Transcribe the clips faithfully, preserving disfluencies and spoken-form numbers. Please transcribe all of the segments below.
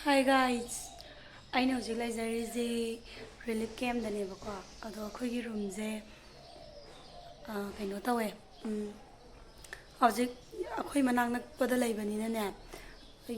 Hi guys, ꯑꯩꯅ ꯍꯧꯖꯤꯛ ꯂꯩꯖꯔꯤꯁꯦ relief campꯇꯅꯦꯕꯀꯣ꯫ ꯑꯗꯣ ꯑꯩꯈꯣꯏꯒꯤ roomꯁꯦ, ꯑ, ꯀꯩꯅꯣ ꯇꯧꯋꯦ, ꯎꯝ, ꯍꯧꯖꯤꯛ ꯑꯩꯈꯣꯏ ꯃꯅꯥꯛ ꯅꯛꯄꯗ ꯂꯩꯕꯅꯤꯅꯅꯦ,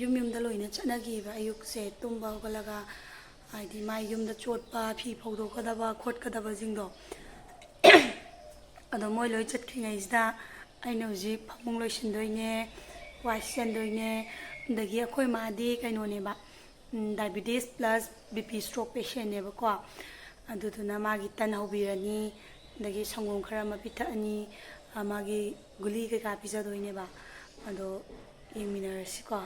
ꯌꯨꯝ ꯌꯨꯝꯗ ꯂꯣꯏꯅ ꯆꯠꯅꯈꯤꯕ꯫ ꯑꯌꯨꯛꯁꯦ ꯇꯨꯝꯕ ꯍꯧꯒꯠꯂꯒ, ꯍꯥꯏꯗꯤ ꯃꯥꯏ ꯌꯨꯝꯗ ꯆꯣꯠꯄ, ꯐꯤ ꯐꯧꯗꯣꯛꯀꯗꯕ ꯈꯣꯠꯀꯗꯕꯁꯤꯡꯗꯣ, ꯑꯗꯣ ꯃꯣꯏ ꯂꯣꯏ ꯆꯠꯈ꯭ꯔꯤꯉꯩꯁꯤꯗ ꯑꯩꯅ ꯍꯧꯖꯤꯛ ꯐꯃꯨꯡ ꯂꯣꯏꯁꯤꯟꯗꯣꯏꯅꯦ, ꯋꯥꯏ ꯁꯤꯠꯆꯟꯗꯣꯏꯅꯦ꯫ ꯑꯗꯒꯤ ꯑꯩꯈꯣꯏ ꯃꯥꯗꯤ ꯀꯩꯅꯣꯅꯦꯕ, ꯎꯝ, diabetes plus B P stroke patientꯅꯦꯕꯀꯣ꯫ ꯑꯗꯨꯗꯨꯅ ꯃꯥꯒꯤ ꯇꯟ ꯍꯧꯕꯤꯔꯅꯤ, ꯑꯗꯒꯤ ꯁꯪꯒꯣꯝ ꯈꯔ ꯑꯃ ꯄꯤꯊꯛꯑꯅꯤ, ꯑ, ꯃꯥꯒꯤ ꯒꯨꯂꯤ ꯀꯩꯀꯥ ꯄꯤꯖꯗꯣꯏꯅꯦꯕ꯫ ꯑꯗꯣ ꯌꯦꯡꯃꯤꯟꯅꯔꯁꯤꯀꯣ꯫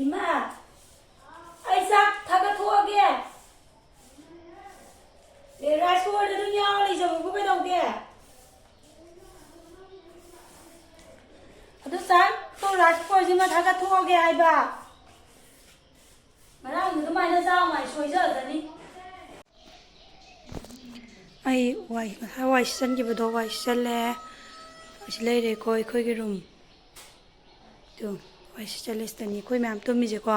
ꯏꯃꯥ, ꯑꯩ ꯆꯥꯛ ꯊꯥꯒꯠꯊꯣꯛꯑꯒꯦ꯫ ꯑꯦ, ꯔꯥꯏꯁ ꯀꯨꯀꯔꯗ ꯑꯗꯨꯝ ꯌꯥꯎꯔ ꯂꯩꯖꯕꯕꯨ ꯀꯩꯗꯧꯒꯦ? ꯑꯗꯨ ꯆꯥꯛꯇꯣ ꯔꯥꯏꯁ ꯀꯨꯀꯔꯁꯤꯃ ꯊꯥꯒꯠꯊꯣꯛꯑꯒꯦ ꯍꯥꯏꯕ꯫ ꯉꯔꯥꯡꯒꯤ ꯑꯗꯨꯃꯥꯏꯅ ꯆꯥꯎ ꯃꯥꯏ ꯁꯣꯏꯖꯖꯅꯤ꯫ ꯑꯩ ꯋꯥꯏ, ꯉꯁꯥꯏ ꯋꯥꯏ ꯁꯤꯠꯆꯟꯈꯤꯕꯗꯣ ꯋꯥꯏ ꯁꯤꯠꯆꯜꯂꯦ꯫ ꯑꯁꯤ ꯂꯩꯔꯦꯀꯣ ꯑꯩꯈꯣꯏꯒꯤ ꯔꯨꯝ꯫ ꯇꯨ, ꯋꯥꯏ ꯁꯤꯠꯆꯜꯂꯦ ꯁꯤꯗꯅꯤ꯫ ꯑꯩꯈꯣꯏ ꯃꯌꯥꯝ ꯇꯨꯝꯃꯤꯁꯦꯀꯣ꯫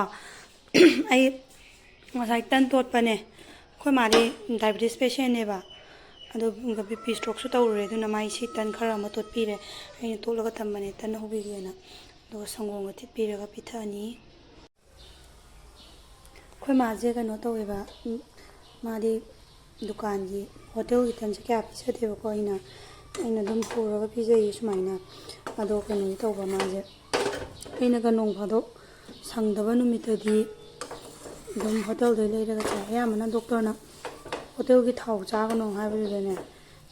ꯑꯩ ꯉꯁꯥꯏ ꯇꯟ ꯇꯣꯠꯄꯅꯦ꯫ ꯑꯩꯈꯣꯏ ꯃꯥꯗꯤ diabetes patientꯅꯦꯕ꯫ ꯑꯗꯣ ꯕꯤ ꯄꯤ strokeꯁꯨ ꯇꯧꯔꯨꯔꯦ꯫ ꯑꯗꯨꯅ ꯃꯥꯏ ꯁꯤ ꯇꯟ ꯈꯔ ꯑꯃ ꯇꯣꯠꯄꯤꯔꯦ꯫ ꯑꯩꯅ ꯇꯣꯠꯂꯒ ꯊꯝꯕꯅꯦ ꯇꯟ ꯍꯧꯕꯤꯒꯦꯅ꯫ ꯑꯗꯨꯒ ꯁꯪꯒꯣꯝꯒ ꯊꯤꯠꯄꯤꯔꯒ ꯄꯤꯊꯛꯑꯅꯤ꯫ ꯑꯩꯈꯣꯏ ꯃꯥꯁꯦ ꯀꯩꯅꯣ ꯇꯧꯋꯦꯕ, ꯎꯝ, ꯃꯥꯗꯤ ꯗꯨꯀꯥꯟꯒꯤ, ꯍꯣꯇꯦꯜꯒꯤ ꯇꯟꯁꯦ ꯀꯌꯥ ꯄꯤꯖꯗꯦꯕꯀꯣ꯫ ꯑꯩꯅ, ꯑꯩꯅ ꯑꯗꯨꯝ ꯍꯧꯔꯒ ꯄꯤꯖꯩꯌꯦ ꯁꯨꯃꯥꯏꯅ꯫ ꯑꯗꯣ ꯀꯩꯅꯣꯗꯤ ꯇꯧꯕ ꯃꯥꯁꯦ, ꯑꯩꯅꯒ ꯅꯣꯡ ꯐꯥꯗꯣꯛ ꯁꯪꯗꯕ ꯅꯨꯃꯤꯠꯇꯗꯤ ꯑꯗꯨꯝ ꯍꯣꯇꯦꯜꯗꯩ ꯂꯩꯔꯒ ꯆꯥꯏ꯫ ꯑꯌꯥꯝꯕꯅ ꯗꯣꯛꯇꯔꯅ ꯍꯣꯇꯦꯜꯒꯤ ꯊꯥꯎ ꯆꯥꯒꯅꯣ ꯍꯥꯏꯕꯗꯨꯗꯅꯦ,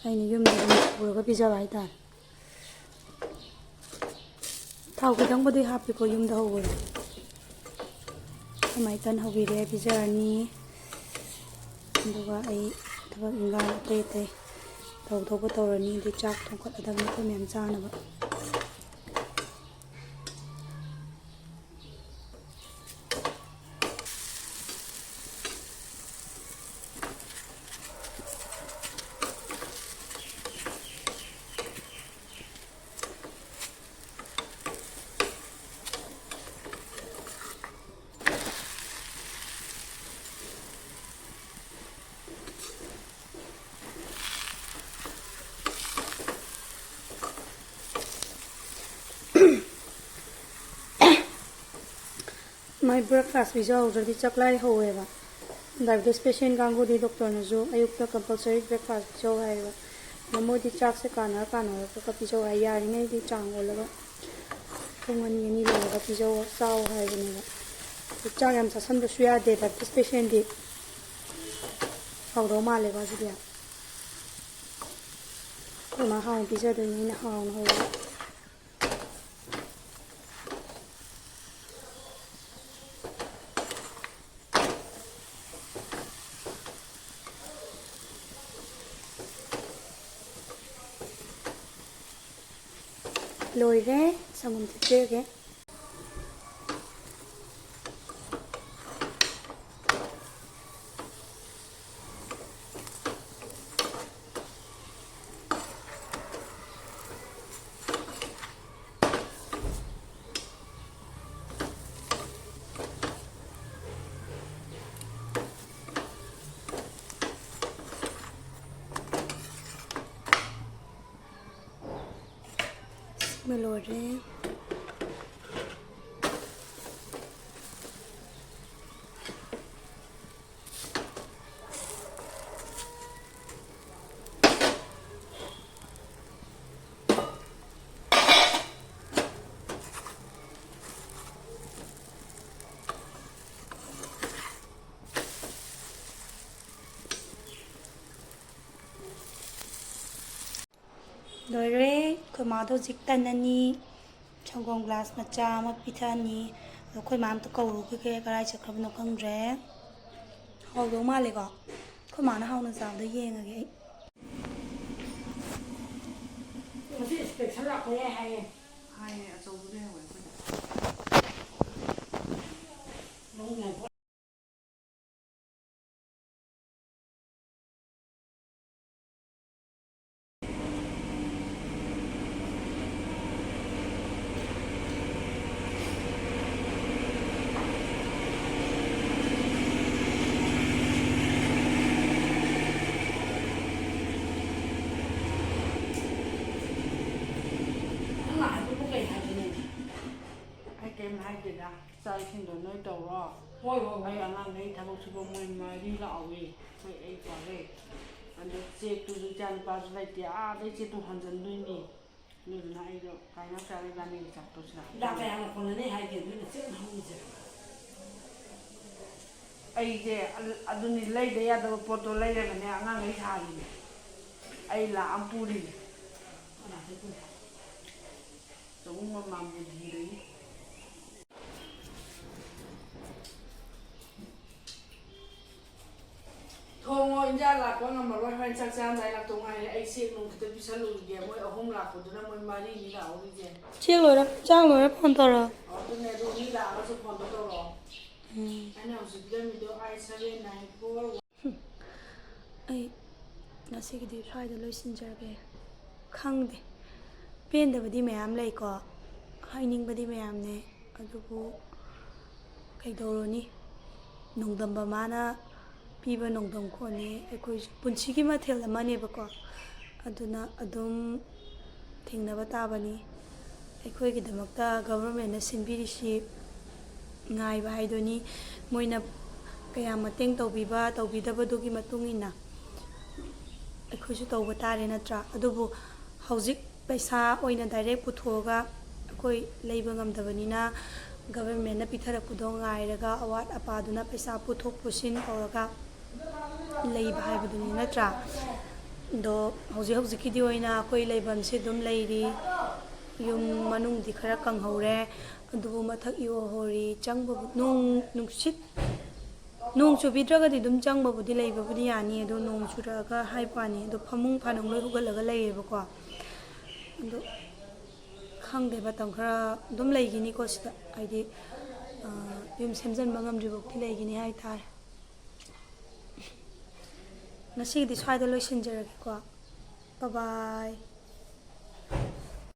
ꯑꯩꯅ ꯌꯨꯝꯗ ꯑꯗꯨꯝ ꯍꯧꯔꯒ ꯄꯤꯖꯕ ꯍꯥꯏꯇꯥꯔꯦ꯫ ꯊꯥꯎ ꯈꯤꯇꯪꯕꯨꯗꯤ ꯍꯥꯞꯄꯤꯀꯣ ꯌꯨꯝꯗ ꯍꯧꯕꯗꯣ꯫ ꯑꯗꯨꯃꯥꯏꯅ ꯇꯟ ꯍꯧꯕꯤꯔꯦ, ꯄꯤꯖꯔꯅꯤ꯫ ꯑꯗꯨꯒ ꯑꯩ ꯊꯕꯛ ꯏꯟꯈꯥꯡ ꯑꯇꯩ ꯑꯇꯩ ꯇꯧꯗꯧꯕ ꯇꯧꯔꯅꯤ꯫ ꯑꯗꯩ ꯆꯥꯛ ꯊꯣꯡꯒꯠꯂꯗꯕꯅꯤ ꯑꯩꯈꯣꯏ ꯃꯌꯥꯝ ꯆꯥꯅꯕ꯫ ꯃꯥꯏ breakfast ꯄꯤꯖꯍꯧꯗ꯭ꯔꯗꯤ ꯆꯥꯛꯂꯥꯏ ꯍꯧꯋꯦꯕ꯫ Diabetes patient ꯀꯥꯡꯕꯨꯗꯤ ꯗꯣꯛꯇꯔꯅꯁꯨ ꯑꯌꯨꯛꯇ compulsory breakfast ꯄꯤꯖꯧ ꯍꯥꯏꯌꯦꯕ꯫ ꯑꯗꯣ ꯃꯣꯏꯗꯤ ꯆꯥꯛꯁꯦ ꯀꯥꯟꯅꯔ ꯀꯥꯟꯅꯔꯒ ꯄꯤꯖꯧ ꯍꯥꯏ꯫ ꯌꯥꯔꯤꯉꯩꯗꯤ ꯆꯥꯡ ꯑꯣꯜꯂꯒ ꯄꯨꯡ ꯑꯅꯤ, ꯑꯅꯤ ꯂꯩꯔꯒ ꯄꯤꯖꯧ, ꯆꯥꯎ ꯍꯥꯏꯕꯅꯦꯕ꯫ ꯑꯗꯣ ꯆꯥꯛ ꯌꯥꯝ ꯆꯥꯁꯟꯕꯁꯨ ꯌꯥꯗꯦ diabetes patientꯗꯤ꯫ ꯍꯥꯎꯗꯧ ꯃꯥꯜꯂꯦꯀꯣ ꯑꯁꯤꯗꯤ꯫ ꯑꯩꯈꯣꯏ ꯃꯥ ꯍꯥꯎꯅ ꯄꯤꯖꯗꯣꯏꯅꯦ ꯑꯩꯅ ꯍꯥꯎꯅ ꯍꯧꯔꯒ꯫ ꯂꯣꯏꯔꯦ, ꯁꯪꯒꯣꯝ ꯊꯤꯠꯆꯔꯒꯦ꯫ ꯁꯤꯃ ꯂꯣꯏꯔꯦ꯫ ꯂꯣꯏꯔꯦ꯫ ꯑꯩꯈꯣꯏ ꯃꯥꯗꯣ ꯍꯧꯖꯤꯛ ꯇꯟꯅꯅꯤ, ꯁꯪꯒꯣꯝ ꯒ꯭ꯂꯥꯁ ꯃꯆꯥ ꯑꯃ ꯄꯤꯊꯛꯑꯅꯤ꯫ ꯑꯗꯣ ꯑꯩꯈꯣꯏ ꯃꯥ ꯑꯝꯇ ꯀꯧꯔꯨꯈꯤꯒꯦ, ꯀꯗꯥꯏ ꯆꯠꯈ꯭ꯔꯕꯅꯣ ꯈꯪꯗ꯭ꯔꯦ꯫ ꯍꯥꯎꯗꯧ ꯃꯥꯜꯂꯦꯀꯣ? ꯑꯩꯈꯣꯏ ꯃꯥꯅ ꯍꯥꯎꯅ ꯆꯥꯕꯗꯣ ꯌꯦꯡꯉꯒꯦ ꯑꯩ꯫ ꯉꯁꯤ inspection ꯂꯥꯛꯄ ꯌꯥꯏ ꯍꯥꯏꯌꯦ꯫ ꯍꯥꯏꯌꯦ, ꯑꯆꯧꯕ ꯂꯩꯍꯧꯋꯦ ꯑꯩꯈꯣꯏꯗ꯫ ꯅꯪꯅ ꯍꯥꯏꯕꯕꯨ ꯀꯩ ꯍꯥꯏꯕꯅꯣ? ꯑꯩ ꯀꯩꯝ ꯍꯥꯏꯗꯦꯗ꯫ ꯆꯥꯛ ꯏꯁꯤꯡꯗꯣ ꯅꯣꯏ ꯇꯧꯔꯣ꯫ ꯍꯣꯏ, ꯍꯣꯏ, ꯍꯣꯏ꯫ ꯑꯩ ꯑꯉꯥꯡꯈꯩ ꯊꯕꯛ ꯁꯨꯕ ꯃꯣꯏ ꯃꯔꯤ ꯂꯥꯛꯍꯧꯋꯤ꯫ ꯑꯩꯈꯣꯏ, ꯑꯩ ꯄꯥꯔꯦ꯫ ꯑꯗꯣ ꯆꯦꯛꯇꯨꯁꯨ ꯏꯆꯥ ꯅꯨꯄꯥꯁꯨ ꯂꯩꯇꯦ꯫ ꯑꯥꯗꯩ ꯆꯦꯛꯇꯨ ꯍꯣꯟꯖꯟꯗꯣꯏꯅꯤ꯫ ꯑꯗꯨꯗꯨꯅ ꯑꯩꯗꯣ ꯀꯥꯏꯅ ꯆꯥꯔꯦ ꯏꯕꯥꯅꯤꯒꯤ ꯆꯥꯛꯇꯣ ꯁꯤꯗ꯫ ꯍꯤꯗꯥꯛ ꯀꯌꯥꯅ ꯀꯣꯟꯅꯅꯤ ꯍꯥꯏꯒꯦ? ꯑꯗꯨꯅ ꯆꯦꯛ ꯍꯧꯔꯤꯁꯦ꯫ ꯑꯩꯁꯦ ꯑꯜ-, ꯑꯗꯨꯅꯤ ꯂꯩꯗ ꯌꯥꯗꯕ ꯄꯣꯠꯇꯣ ꯂꯩꯔꯒꯅꯦ ꯑꯉꯥꯡꯈꯩ ꯊꯥꯔꯤꯅꯦ꯫ ꯑꯩ ꯂꯥꯛ ꯑꯃ ꯄꯨꯔꯤꯅꯦ꯫ ꯀꯅꯥꯗꯩ ꯄꯨꯏꯕ? ꯆꯍꯨꯝ ꯃꯃꯥꯡ ꯕꯨꯙꯤꯗꯒꯤ꯫ ꯊꯣꯡꯉꯣ꯫ ꯏꯟꯖꯥꯡ ꯂꯥꯛꯄ ꯉꯝꯃꯔꯣꯏ, ꯍꯣꯔꯦꯟ ꯆꯥꯛ ꯆꯥꯔꯝꯗꯥꯏ ꯂꯥꯛꯇꯧ ꯉꯥꯏꯔꯦ꯫ ꯑꯩ ꯆꯦꯛ ꯅꯨꯡ ꯈꯤꯇ ꯄꯤꯁꯜꯂꯨꯈꯤꯒꯦ꯫ ꯃꯣꯏ ꯑꯍꯨꯝ ꯂꯥꯛꯄꯗꯨꯅ ꯃꯣꯏ ꯃꯔꯤꯅꯤ ꯂꯥꯛꯍꯧꯔꯤꯁꯦ꯫ ꯆꯦꯛ ꯂꯣꯏꯔ, ꯆꯥꯛ ꯂꯣꯏꯔ ꯐꯣꯟ ꯇꯧꯔꯛꯑꯣ꯫ ꯑꯣ, ꯑꯗꯨꯅꯦ, ꯑꯗꯨ ꯃꯤ ꯂꯥꯛꯑꯒꯁꯨ ꯐꯣꯟꯗꯣ ꯇꯧꯔꯛꯑꯣ꯫ ꯎꯝ꯫ ꯑꯩꯅ ꯍꯧꯖꯤꯛ ꯄꯤꯔꯝꯃꯤꯗꯣ eight seven nine four one. ꯑꯩ ꯉꯁꯤꯒꯤꯗꯤ ꯁ꯭ꯋꯥꯏꯗ ꯂꯣꯏꯁꯤꯟꯖꯔꯒꯦ꯫ ꯈꯪꯗꯦ, ꯄꯦꯟꯗꯕꯗꯤ ꯃꯌꯥꯝ ꯂꯩꯀꯣ, ꯍꯥꯏꯅꯤꯡꯕꯗꯤ ꯃꯌꯥꯝꯅꯦ, ꯑꯗꯨꯕꯨ ꯀꯩꯗꯧꯔꯨꯅꯤ? ꯅꯣꯡꯗꯝꯕ ꯃꯥꯅ ꯄꯤꯕ ꯅꯣꯡꯗꯝ ꯈꯣꯟꯅꯤ꯫ ꯑꯩꯈꯣꯏ ꯄꯨꯟꯁꯤꯒꯤ ꯃꯊꯦꯜ ꯑꯃꯅꯦꯕꯀꯣ, ꯑꯗꯨꯅ ꯑꯗꯨꯝ ꯊꯦꯡꯅꯕ ꯇꯥꯕꯅꯤ꯫ ꯑꯩꯈꯣꯏꯒꯤꯗꯃꯛꯇ ꯒꯚꯔꯟꯃꯦꯟꯅ ꯁꯤꯟꯕꯤꯔꯤꯁꯤ ꯉꯥꯏꯕ ꯍꯥꯏꯗꯨꯅꯤ꯫ ꯃꯣꯏꯅ ꯀꯌꯥꯝ ꯃꯇꯦꯡ ꯇꯧꯕꯤꯕ ꯇꯧꯕꯤꯗꯕꯗꯨꯒꯤ ꯃꯇꯨꯡ ꯏꯟꯅ ꯑꯩꯈꯣꯏꯁꯨ ꯇꯧꯕ ꯇꯥꯔꯦ, ꯅꯠꯇ꯭ꯔꯥ? ꯑꯗꯨꯕꯨ ꯍꯧꯖꯤꯛ ꯄꯩꯁꯥ ꯑꯣꯏꯅ ꯗꯥꯏꯔꯦꯛ ꯄꯨꯊꯣꯛꯑꯒ ꯑꯩꯈꯣꯏ ꯂꯩꯕ ꯉꯝꯗꯕꯅꯤꯅ, ꯒꯚꯔꯟꯃꯦꯟꯅ ꯄꯤꯊꯔꯛꯄꯗꯣ ꯉꯥꯏꯔꯒ ꯑꯋꯥꯠ ꯑꯄꯥꯗꯨꯅ ꯄꯩꯁꯥ ꯄꯨꯊꯣꯛ ꯄꯨꯁꯤꯟ ꯇꯧꯔꯒ ꯂꯩꯕ ꯍꯥꯏꯕꯗꯨꯅꯤ, ꯅꯠꯇ꯭ꯔꯥ? ꯑꯗꯣ ꯍꯧꯖꯤꯛ ꯍꯧꯖꯤꯛꯀꯤꯗꯤ ꯑꯣꯏꯅ ꯑꯩꯈꯣꯏ ꯂꯩꯐꯝꯁꯦ ꯑꯗꯨꯝ ꯂꯩꯔꯤ꯫ ꯌꯨꯝ ꯃꯅꯨꯡꯗꯤ ꯈꯔ ꯀꯪꯍꯧꯔꯦ, ꯑꯗꯨꯕꯨ ꯃꯊꯛ ꯏꯑꯣ ꯍꯣꯔꯤ ꯆꯪꯕꯕꯨ, ꯅꯣꯡ ꯅꯨꯡꯁꯤꯠ, ꯅꯣꯡ ꯆꯨꯕꯤꯗ꯭ꯔꯒꯗꯤ ꯑꯗꯨꯝ ꯆꯪꯕꯕꯨꯗꯤ ꯂꯩꯕꯕꯨꯗꯤ ꯌꯥꯅꯤ, ꯑꯗꯣ ꯅꯣꯡ ꯆꯨꯔꯛꯑꯒ ꯍꯥꯏꯕ ꯋꯥꯅꯤ꯫ ꯑꯗꯣ ꯐꯃꯨꯡ ꯐꯥꯅꯨꯡ ꯂꯣꯏ ꯍꯨꯒꯠꯂꯒ ꯂꯩꯔꯦꯕꯀꯣ꯫ ꯑꯗꯣ ꯈꯪꯗꯦ, ꯃꯇꯝ ꯈꯔ ꯑꯗꯨꯝ ꯂꯩꯈꯤꯅꯤꯀꯣ ꯁꯤꯗ, ꯍꯥꯏꯗꯤ, ꯑ, ꯌꯨꯝ ꯁꯦꯝꯖꯤꯟꯕ ꯉꯝꯗ꯭ꯔꯤꯐꯥꯎꯗꯤ ꯂꯩꯈꯤꯅꯤ ꯍꯥꯏꯇꯥꯔꯦ꯫ ꯉꯁꯤꯒꯤꯗꯤ ꯁ꯭ꯋꯥꯏꯗ ꯂꯣꯏꯁꯤꯟꯖꯔꯒꯦꯀꯣ꯫ Bye bye꯫